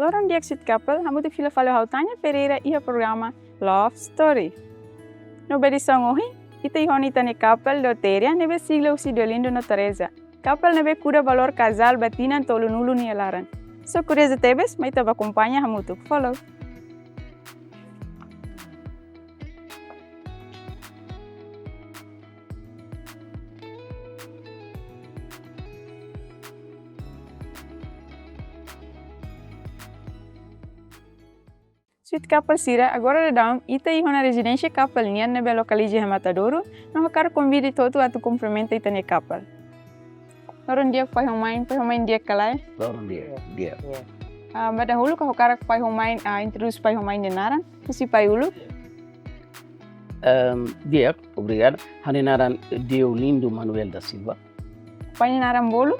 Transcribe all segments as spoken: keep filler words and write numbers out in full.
Loron di'ak Sweet Couple, hamutuk fila fali ho ha'u Tanya Pereira iha programa Love Story. No ba edisaun ohin, ita iha ona ita-nia couple Dotéria, ne'ebé sigla husi Deolindo no Teresa. Couple ne'ebé kuda valór kazál ba tinan tolunulu nia laran. So kuriozu tebes, mai ita bá akompaña hamutuk. Follow. Sweet Couple sira, agora daudaun ita iha ona rezidénsia couple nian ne'ebé lokaliza iha Matadouro, no hakarak konvida ita hotu atu kumprimenta ita-nia couple. Loron di'ak pai ho mãe, pai ho mãe di'ak ka lae? Loron di'ak, di'ak. Ah, ba dahuluk ha'u hakarak pai ho mãe, ah, introdús pai ho mãe nia naran, husi pai uluk. Ehm, di'ak, obrigadu. Ha'u-nia naran Deolindo Manuel da Silva. Pai nia naran bolu?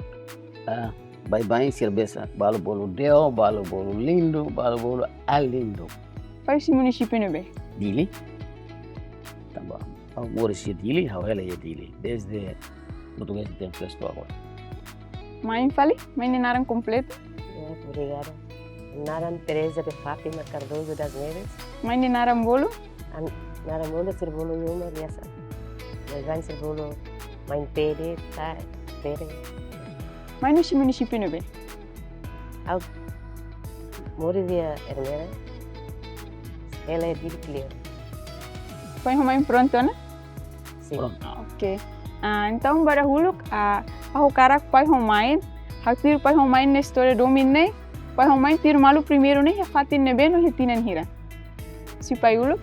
Ah, baibain sira besik, balu bolu Deo, balu bolu Lindo, balu bolu Alindo. Pai husi munisípiu ne'ebé? Dili. Tanba ha'u moris iha Dili, ha'u hela iha Dili. Desde portugés tempu to'o agora. Mãe fali, mãe nia naran kompletu? Ya, obrigada. Naran Teresa de Fátima Cardoso das Neves. Mãe nia naran bolu? An-, naran bolu sira bolu Yuma biasa. Baibain sira bolu Mãe Pede, ta, Pede. Mãe husi munisípiu ne'ebé? Ha'u moris iha Ermera. Hela iha Dili Clear. Pai ho mãe prontu ona? Sin. Prontu. Ah, ok. Ah, entaun ba dahuluk, ah, ha'u hakarak pai ho mãe, ha'u tuir pai ho mãe nia istória domin ne'e, pai ho mãe tuir malu primeiru ne'e iha fatin ne'ebé no iha tinan hira? Husi pai uluk?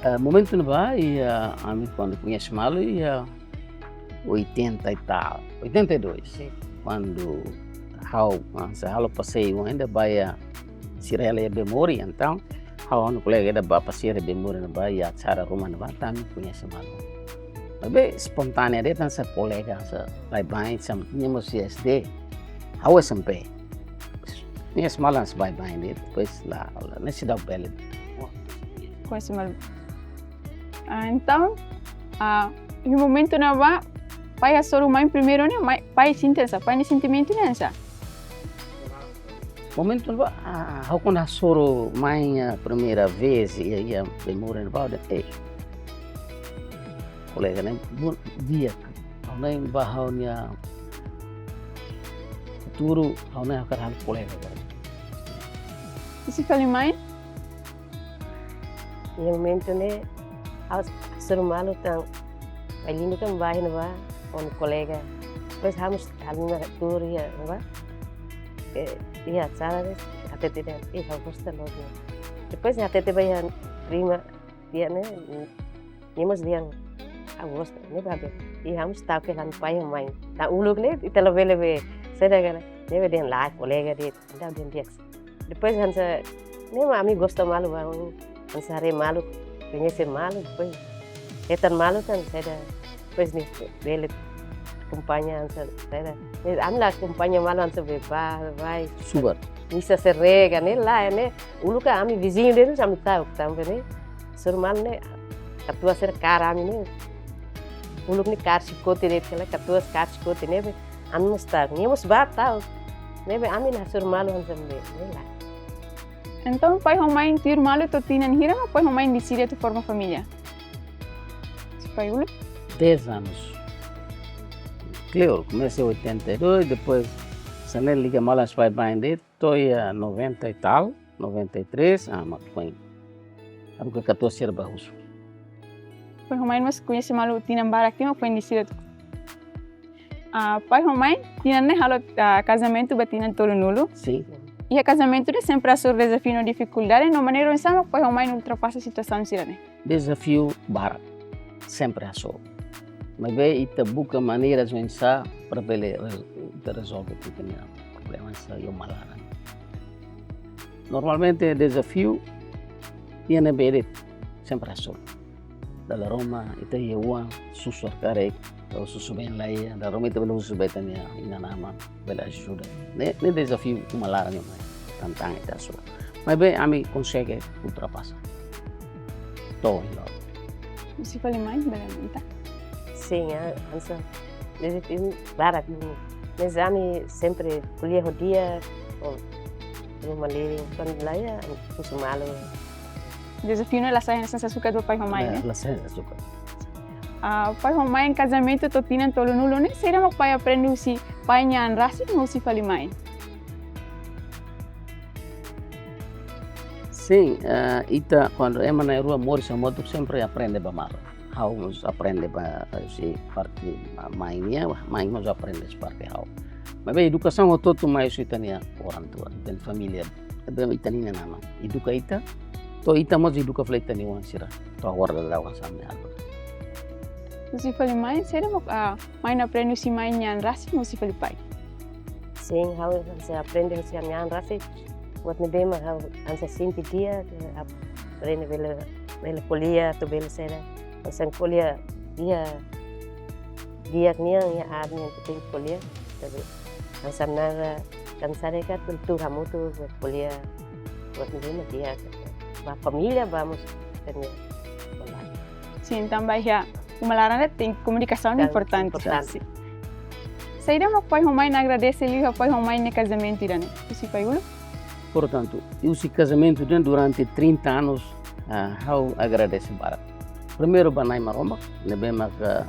Eh, momentu ne'ebá, iha, ami kuandu koñese malu, iha oitenta e tal, oitenta e dois. Sin. Kuandu ha'u, ah, sei halo paseiu, ainda bá iha, sira hela iha Bemori, entaun, ha'u ho ha'u-nia kolega ida bá paseiu iha Bemori, ne'ebá iha acara ruma ne'ebá, entaun ami koñese malu. Maibé espontánea de'it, hanesan kolega, hanesan baibain, hanesan nia mós S D, ha'u S M P. Nia S M P hanesan baibain de'it, depois la, la, ne'e seidauk bele. Koñese malu. Ah, entaun, ah, iha momentu ne'ebá, pai hasoru mãe primeiru ne'e, mãe, pai sente oinsá, pai nia sentimentu ne'e oinsá? Momentu ne'ebá, ah, ha'u kuandu hasoru mãe, ah, primeira vez, iha, iha Bemori ne'ebá, eh, kolega ne'e, bom dia, ha'u ne'e ba ha'u-nia futuru, ha'u ne'e hakarak halo kolega. Husi fali mãe? Iha momentu ne'e, ha'u hasoru malu tan, pai Lindo kan bá iha ne'ebá, ho nia kolega. Depois ha'u mós halo nia tuur iha ne'ebá. Eh, iha acara ne'e, hatete dehan, eh, ha'u gosta loos. Depois hatete ba iha prima, nia ne'e, nia mós dehan, ha'u gosta, ne'e ba be. I ha'u mós ta'uk hela pai ho mãe. Tan uluk ne'e, ita labele be, saida karik, ne'ebé dehan lae, kolega de'it, entaun dehan di'ak. Depois hanesan, ne'e mak ami gosta malu ba, hanesan haree malu, koñese malu, depois hetan malu kan, saida, depois ne'e bele akompaña hanesan, saida. Ne'e ami la akompaña malu hanesan be bá, vai. Subar. Misa sira-ne'e kan, ne'e lae, ne'e. Uluk ami viziñu de'it, ami ta'uk, tanba ne'e. Hasoru malu ne'e, katuas sira kaer ami ne'e. Uluk ne'e kaer xikote de'it, kala katuas kaer xikote ne'ebé. Ami mós ta'uk, nia mós bá ta'uk. Ne'ebé ami la hasoru malu hanesan be, ne'e lae. Entaun, pai ho mãe tuir malu to'o tinan hira, no pai ho mãe deside atu forma família? Husi pai uluk? Dez anos. Claro, komesa em oitenta e dois, depois, se nem liga mal aos pais, bem, de, tô aí a noventa e tal, noventa e três, ah, mas foi. Haruka katuas sira bá husu. Pai ho mãe mós koñese malu tinan barak tiha, mak foin deside atu. Ah, pai ho mãe, tinan ne'e halo, ah, kazamentu ba tinan tolunulu. Sin. Iha kazamentu ne'e sempre hasoru dezafiu no difikuldade, no maneira oinsá mak pai ho mãe ultrapasa situasaun sira-ne'e? Dezafiu barak, sempre hasoru. Maibé ita buka maneiras oinsá para bele re-, ita rezolve ita-nia problema sira iha uma laran. Normalmente dezafiu iha ne'ebé de'it, sempre hasoru. Dala ruma, ita iha oan, susar karik, ou susar bem la iha, dala ruma ita bele husu ba ita-nia inan-aman, bele ajuda. Ne'e, ne'e dezafiu uma laran ne'e, mai, tantangan ita hasoru. Maibé ami konsege ultrapasa. To'o ohin loron. Husi fali mãe, bele ita? Sin, ah, hanesan, dezafiu barak, mm. Mas ami sempre ko'alia ho di'ak, Oh, rumah liling, kan laiha, husu malu. Dezafiu ne'e la sai hanesan sasukat ba pai ho mãe, ne'e? La sai hanesan sasukat. Ah, pai ho mãe kazamentu to'o tinan tolunulu ne'e, saida mak pai aprende husi pai nian rasik no husi fali mãe? Sin, ah, ita kuandu ema na'in-rua moris hamutuk sempre aprende ba malu. Ha'u mós aprende ba husi parte mãe nian, mãe mós aprende husi parte ha'u. Maibé edukasaun hotu-hotu mai husi ita-nia orang tua, ita-nia família, ita-nia inan-aman. Eduka ita, to'o ita mós eduka fali ita-nia oan sira. To'o agora daudaun hanesan ami halo. Husi fali mãe, saida mak, ah, mãe aprende husi mãe nian rasik no husi fali pai? Sin, ha'u hanesan aprende husi ami an rasik. Buat ne'ebé mak ha'u hanesan sente di'ak, aprende bele, bele ko'alia, atu bele saida. Hanesan ko'alia, iha di'ak nian, iha aat nian atu tenke ko'alia. Tapi hanesan nada, kan saida ka, tuur hamutuk, ko'alia, buat ne'ebé mak di'ak. Ba família, ba mós, kan ya. Sin, tanba iha uma laran ne'e tenke komunikasaun importante. Sin. Saida mak pai ho mãe agradese liu iha pai ho mãe nia kazamentu ida-ne'e? Husi pai uluk? Portantu, husi kazamentu ida-ne'e durante trinta anos, ah, ha'u agradese barak. Primeiru ba Na'i Maromak, ne'ebé maka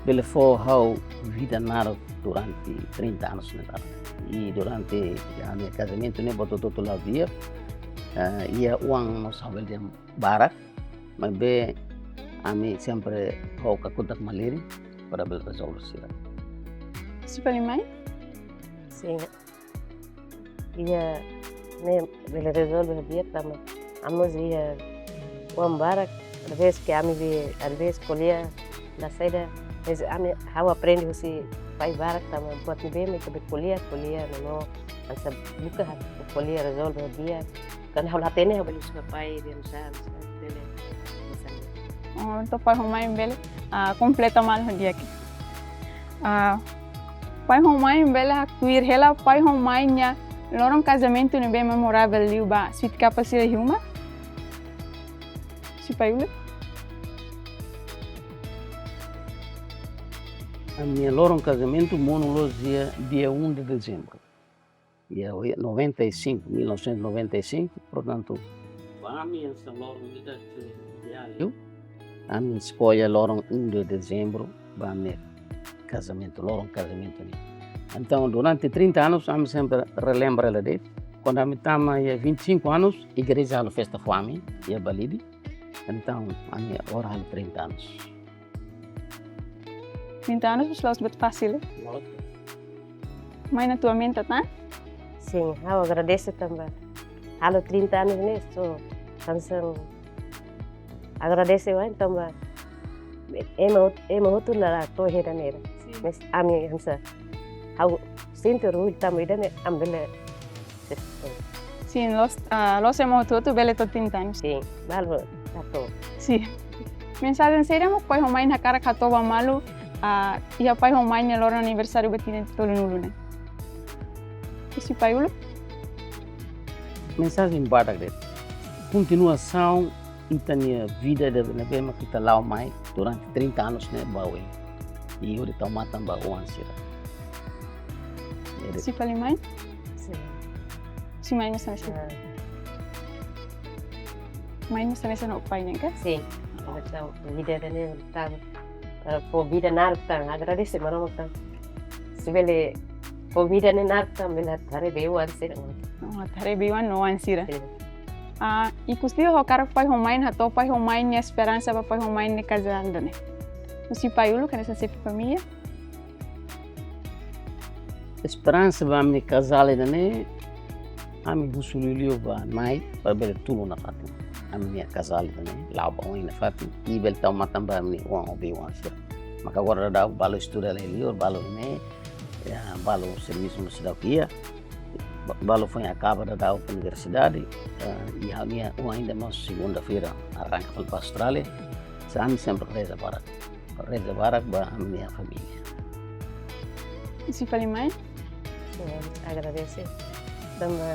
bele fó ha'u vida naruk durante trinta anos ne'e laran. I durante ami-nia kazamentu ne'e buat hotu-hotu la'o di'ak, ah, iha oan mós ha'u bele dehan barak, maibé ami sempre ho kakutak malirin para bele rezolve sira. Husi fali mãe? Sin. Iha ne'e bele rezolve di'ak tanba ami mós iha oan barak, às vezes ke ami be, às vezes ko'alia la saida, mas ami ha'u aprende husi pai barak tanba buat ne'ebé mak ita be ko'alia, ko'alia no, no, hanesan buka ha'u ko'alia rezolve di'ak. Kan ha'u la hatene ha'u bele husu ba pai, bele husu ba pai, bele husu ba pai. Oh, entaun pai ho mãe bele, ah, kompleta malu ho di'ak. Ah, pai ho mãe bele haktuir hela pai ho mãe nia loron kazamentu ne'ebé memorável liu ba Sweet Couple sira iha uma? Husi pai uluk? Ami-nia loron kazamentu monu loos iha dia um de dezembro. Iha, iha noventa e cinco, mil novecentos e noventa e cinco, portantu, ba ami hanesan loron ida ke di'ak liu, ami eskolla loron um de dezembro ba ami-nia kazamentu, loron kazamentu ne'e. Entaun, durante trinta anos, ami sempre relembra hela de'it. Kuandu ami tama iha vinte e cinco anos, igreja halo festa fó ami, iha Balide. Entaun, ami agora halo trinta anos. Trinta anos, mas la'ós buat fasil, eh? La'ós. Mãe nia atu aumenta, tá? Sin, ha'u agradese tanba halo trinta anos ne'e, so, hanesan agradese wa'in tanba ema, ema hotu la, la to'o iha ida-ne'e. Sin. Mas ami hanesan, ha'u sente orgullu tanba ida-ne'e ami bele. Sin, la'ós, ah, la'ós ema hotu-hotu bele to'o trinta anos. Sin, balu la to'o. Sin. Mensajen saida mak pai ho mãe hakarak hato'o ba malu, ah, iha pai ho mãe nia loron aniversáriu ba tinan tolunulu ne'e? Husi pai uluk? Mensajen badak de'it. Kontinuasaun ita-nia vida ida ne'ebé mak ita la'o mai durante trinta anos ne'e ba oin. I hodi tau matan ba oan sira. Husi fali mãe? Sin. Husi mãe mós hanesan. Ah. Mãe mós hanesan ho pai ne'e ka? Sin. Entaun, vida ida-ne'e tan, eh, fó vida naruk tan, agradese Maromak tan. Se bele fó vida ne'e naruk tan, bele haree ba oan sira. Oh, haree ba oan no oan sira. Sin. Ah, ikus liu ha'u hakarak pai ho mãe hato'o pai ho mãe nia esperansa ba pai ho mãe nia kazál ida-ne'e. Husi pai uluk, hanesan xefe família. Esperansa ba ami-nia kazál ida-ne'e, ami husu liuliu ba Na'i para bele tulun nafatin ami-nia kazál ida-ne'e, la'o ba oin nafatin, i bele tau matan ba ami-nia oan ho bei-oan sira. Maka agora daudaun balu estuda lai liur, balu ne'e, ya, balu servisu mós daudaun iha, ba-, balu foin akaba daudaun universidade, eh, i ha'u-nia oan ida mós segunda-feira arranka fali ba Austrália, se ami sempre reza barak. Reza barak ba ami-nia família. Husi fali mãe? Sin, agradese. Tanba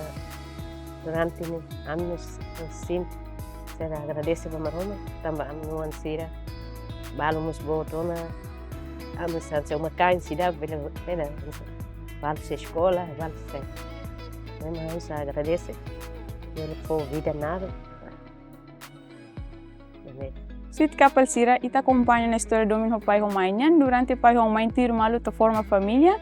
durante ne'e ami mós sente, sira agradese ba Maromak, tanba ami-nia oan sira, balu mós boot ona, ami hanesan uma-kain seidauk bele, bele, balu sei eskola, balu sei. Memang harus agradese. Bele fó vida naruk. Sweet couple sira, ita akompaña ona istória domin ho pai ho mãe nian, durante pai ho mãe tuir malu to'o forma família.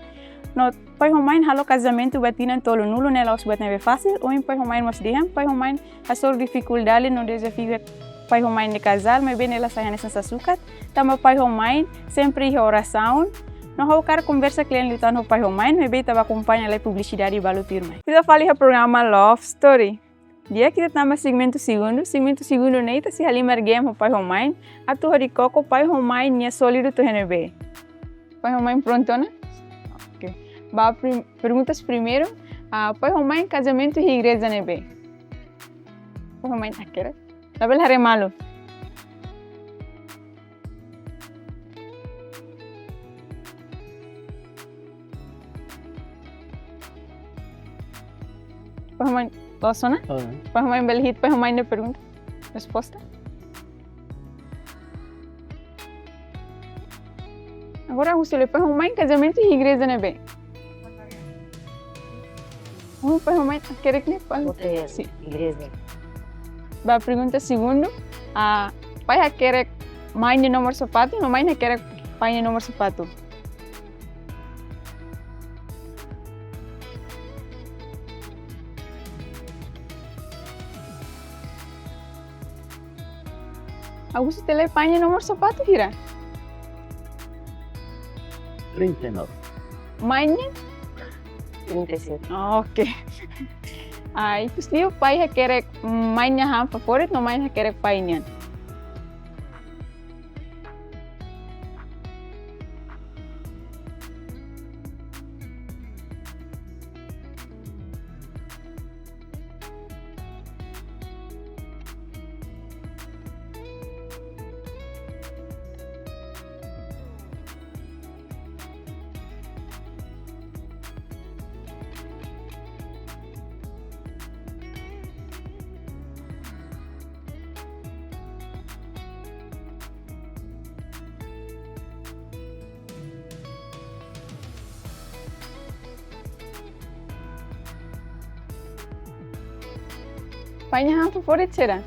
No pai ho mãe halo kazamentu ba tinan tolunulu ne'e la'ós buat ne'ebé fasil, ohin pai ho mãe mós dehan, pai ho mãe hasoru difikuldade no dezafiu pai ho mãe nia kazál, maibé ne'e la sai hanesan sasukat, tanba pai ho mãe sempre iha orasaun. No ha'u hakarak konversa kle'an liután ho pai ho mãe, maibé ita bá akompaña lai publisidade balu tuirmai. Fila fali iha programa Love Story. Di'ak, ita tama segmentu segundu. Segmentu segundu ne'e ita sei halimar game ho pai ho mãe, atu hodi koko pai ho mãe nia sólidu to'o iha ne'ebé. Pai ho mãe prontu ona? Oke. Ba prim-, perguntas primeiru, ah, pai ho mãe kazamentu iha igreja ne'ebé? Pai ho mãe hakerek? Labele haree malu. Pai ho mãe, loos ona? Oh. Pai ho mãe bele hit, pai ho mãe nia pergunta. Resposta. Agora, husu lai, pai ho mãe kazamentu iha igreja ne'ebé? Oh, pai ho mãe hakerek ne'e pai. Oke, si. Igreja. Ba pergunta segundu, ah, pai hakerek mãe nia nomor sapatu, no mãe hakerek pai nia nomor sapatu? Ha'u husu tiha lai, pai nia nomor sapatu hira? Trinta e nove. Mãe nia? Trinta e sete. Oke. Ah, ikus liu pai hakerek mãe nia han favorit, no mãe hakerek pai nian? Pai nia han favorit saida?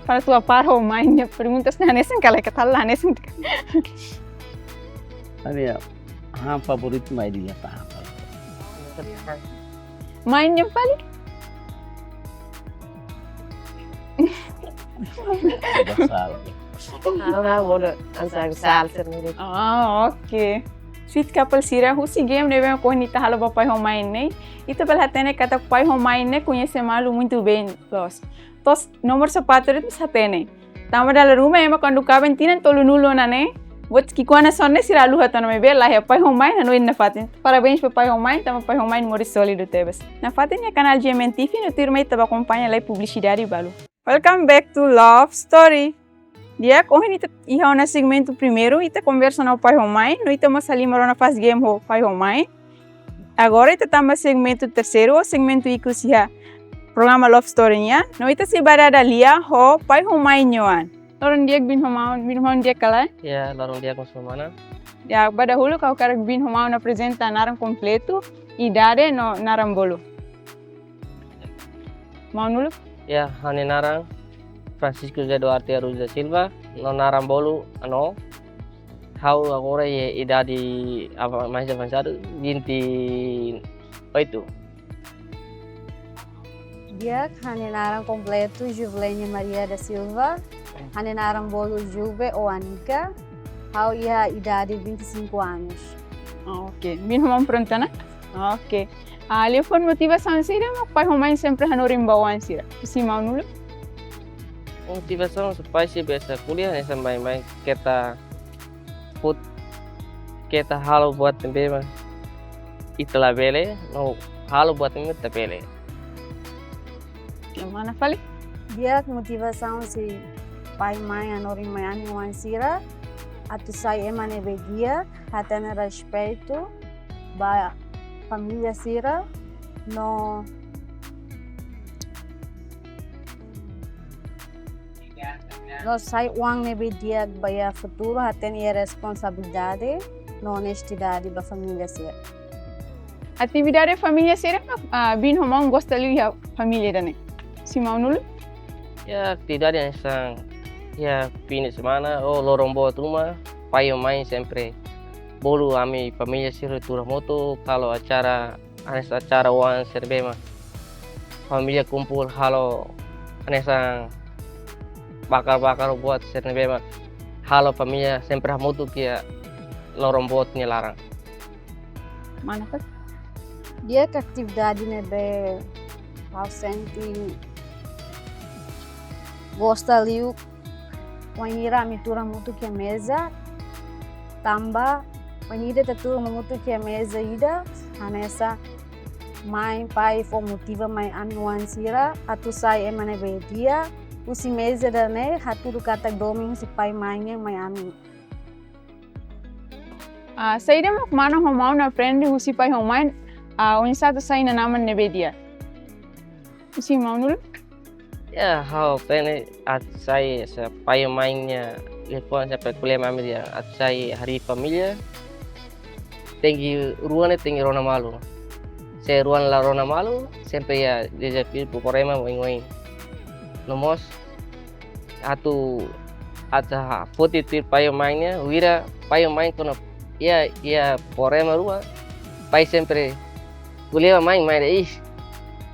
Para atu apara ho mãe nia perguntas ne'e hanesan ka lae, ka lae hanesan. Ami ya, han favorit mãe nia, pai han favorit. Mãe nia fali? Sudah salah. Ah, bolu, ansar sal sendiri. Ah, oke. Sweet couple sira, husi game ne'ebé mak ohin ita halo ba pai ho mãe ne'e, ita bele hatene katak pai ho mãe ne'e koñese malu muito bem, loos. To'os nomor sapatu de'it mós hatene. Tanba dala ruma ema kuandu kaben tinan tolunulu ona ne'e, buat ki'ikoan hanesan ne'e sira haluha tan, maibé laiha, pai ho mãe hanoin nafatin. Parabéns ba pai ho mãe, tanba pai ho mãe moris sólidu tebes. Nafatin iha kanál G M N T V, no tuirmai ita bá akompaña lai publisidade balu. Welcome back to Love Story. Di'ak, ohin ita iha ona segmentu primeiru, ita konversa ona ho pai ho mãe, no ita mós halimar ona faz game ho pai ho mãe. Agora ita tama segmentu terseiru, ou segmentu ikus iha programa Love Story nian, no ita sei bá dada lia ho pai ho mãe nia oan. Loron di'ak biin ho maun, biin ho maun di'ak ka lae? Ya, loron di'ak mós ho maun. Ya, ba dahuluk ha'u hakarak biin ho maun aprezenta naran kompletu, idade no naran bolu. Maun uluk? Ya, ha'u-nia naran Francisco José Duarte Araújo da Silva, no naran bolu Ano. Ha'u agora iha idade ava-, mais avançado, vinte e oito. Di'ak, ha'u-nia naran kompletu Juvelene Maria da Silva, ha'u-nia naran bolu Juve ou Anica, ha'u iha idade vinte e cinco anos. Oke, biin ho maun prontu ona? Oke. Ah, liafuan motivasaun saida mak pai ho mãe sempre hanorin ba oan sira? Husi maun uluk? Motivasaun, se pai sei bele ko'alia hanesan baibain, keta foti, keta halo buat ne'ebé mak ita labele, no halo buat ne'ebé mak ita bele. Mana fali? Di'ak, motivasaun husi pai mãe hanorin mai ami oan sira atu sai ema ne'ebé di'ak, hatene respeitu ba família sira, no, no sai oan ne'ebé di'ak ba iha futuru, hatene iha responsabilidade no onestidade ba família sira. Atividade família sira mak, ah, biin ho maun gosta liu iha família ida-ne'e? Husi maun uluk? Ya, atividade hanesan, ya, fim de semana ou loron boot ruma, pai ho mãe sempre bolu ami família sira tuur hamutuk, halo acara, hanesan acara oan sira ne'ebé mak família kumpul halo hanesan bakar-bakar buat sira ne'ebé mak halo família sempre hamutuk iha loron boot nia laran. Mana ka? Di'ak, atividade ne'ebé ha'u sente gosta liu, wainhira ami tuur hamutuk iha meza, tanba wainhira ita tuur hamutuk iha meza ida, hanesan mãe, pai fó motiva mai ami oan sira atu sai ema ne'ebé di'ak, husi meza ida-ne'e hatudu katak domin husi pai mãe nian mai ami. Ah, saida mak mana ho maun aprende husi pai ho mãe, ah, oinsá atu sai inan-aman ne'ebé di'ak? Husi maun uluk? Ya, ha'u aprende atu sai hanesan pai ho mãe nia liafuan, hanesan ko'alia mai ami dehan atu sai harii família, tenke rua ne'e tenke rona malu. Se rua ne'e la rona malu, sempre iha dezafiu, problema, oin-oin. No mós atu, atu ha-, foti tuir pai ho mãe nian, wainhira pai ho mãe kuandu iha, iha problema rua, pai sempre ko'alia ba mãe, mãe dehan, "Ih,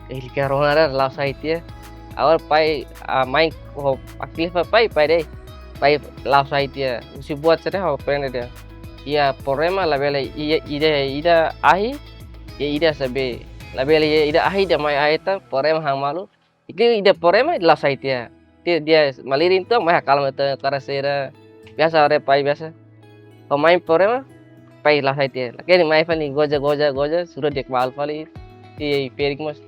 ele ka rona ra, la'o sai tiha." Agora pai, ah, mãe ho, ah, ko'alia ba pai, pai dehan, "Pai, la'o sai tiha." Husi buat sira-ne'e ha'u aprende dehan iha problema labele iha ida, ida ahi, iha ida sei bee. Labele iha ida ahi dehan mai ahi tan, problema han malu. Ita ida problema, la'o sai tiha. Tiha, tiha malirin entaun mai hakalma ita, karik sira. Biasa, haree pai biasa. Ho mãe problema, pai la'o sai tiha. Lakian mai fali goza, goza, goza, sudah di'ak malu fali. Tiha ferik mós.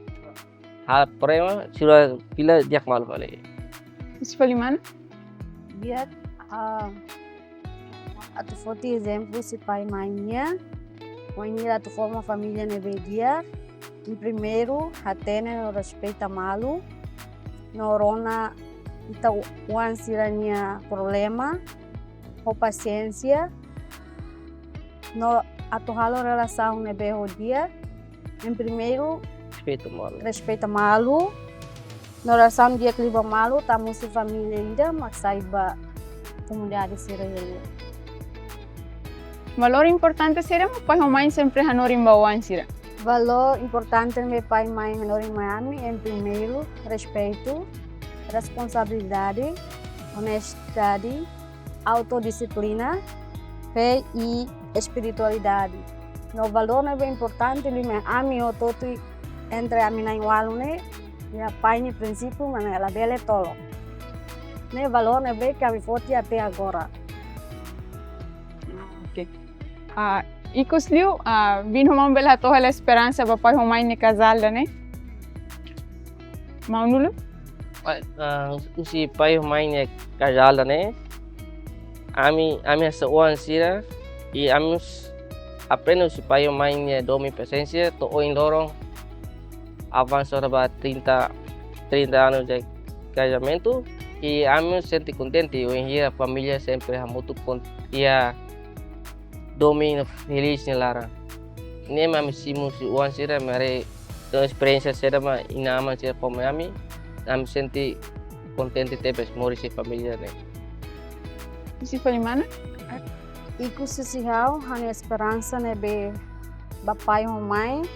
Halo problema, sudah fila di'ak malu fali. Husi fali mana? Di'ak, ah, atu foti ezemplu husi pai mãe nian, wainhira atu forma família ne'ebé di'ak, primeiru, hatene no respeita malu, no rona ita oan sira-nia problema, ho pasiénsia, no atu halo relasaun ne'ebé ho di'ak, em primeiru, respeita malu. Respeita malu. No relasaun di'ak liu ba malu, tanba husi família ida mak sai ba komunidade sira iha. Valór importante saida mak pai ho mãe sempre hanorin ba oan sira? Valór importante ne'ebé pai mãe hanorin mai ami, em primeiru, respeitu, responsabilidade, onestidade, autodixiplina, fé i espiritualidade. No valór ne'ebé importante liu mai ami hotu-hotu entre ami na'in-ualu ne'e, iha pai nia prinsípiu mak ne'e labele tolok. Ne'e valór ne'ebé ke ami foti até agora. Oke. Ah, ikus liu, ah, biin ho maun bele hato'o hela esperansa ba pai ho mãe nia kazál ida-ne'e? Maun uluk? Pai, ah, husi pai ho mãe nia kazál ida-ne'e, ami, ami hanesan oan sira, i ami mós aprende husi pai ho mãe nia domin pasiénsia, to'o ohin loron avansa ona ba trinta, trinta anos de casamento, i ami mós sente kontente, wainhira família sempre hamutuk kon-, iha domin felís nia laran. Ne'e mak ami simu husi oan sira, ami haree to'o esperiénsia sira mak inan-aman sira fó mai ami, ami sente kontente tebes moris iha família ne'e. Husi fali mana? Ikus husi ha'u, ha'u-nia esperansa ne'ebé ba pai ho mãe,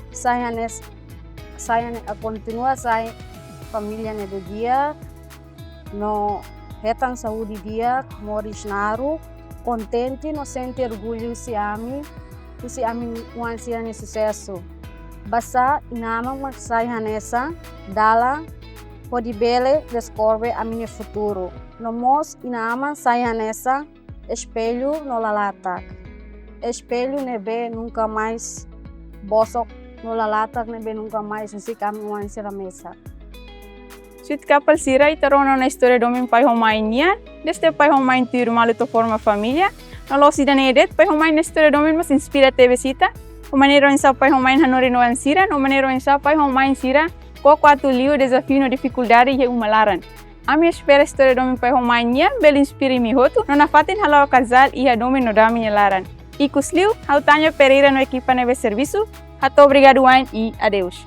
sai hanes-, sai hane-, kontinua sai família ne'ebé di'ak, no hetan saúde di'ak, moris naruk, kontente no sente orgullu husi ami, husi ami-nia oan sira-nia susesu. Basá inan-aman mak sai hanesan dalan hodi bele deskobre ami-nia futuru. No mós inan-aman sai hanesan espellu no lalatak. Espellu ne'ebé nunka mais bosok, no lalatak ne'ebé nunka mais husik ami-nia oan sira mesak. Suit kapal sira, ita rona ona istória domin pai ho mãe nian, dezde pai ho mãe tuir malu to'o forma família. No la'ós ida-ne'e de'it, pai ho mãe nia istória domin mós inspira tebes ita, ho maneira oinsá pai ho mãe hanorin oan sira, no maneira oinsá pai ho mãe sira koko atu liu dezafiu no difikuldade iha uma laran. Ami espera istória domin pai ho mãe nian bele inspira imi hotu, no nafatin hala'o kazál iha domin no dame nia laran. Ikusliu, ha'u Tanya Pereira no ekipa ne'ebé servisu, hato'o obrigadu wa'in i adeus.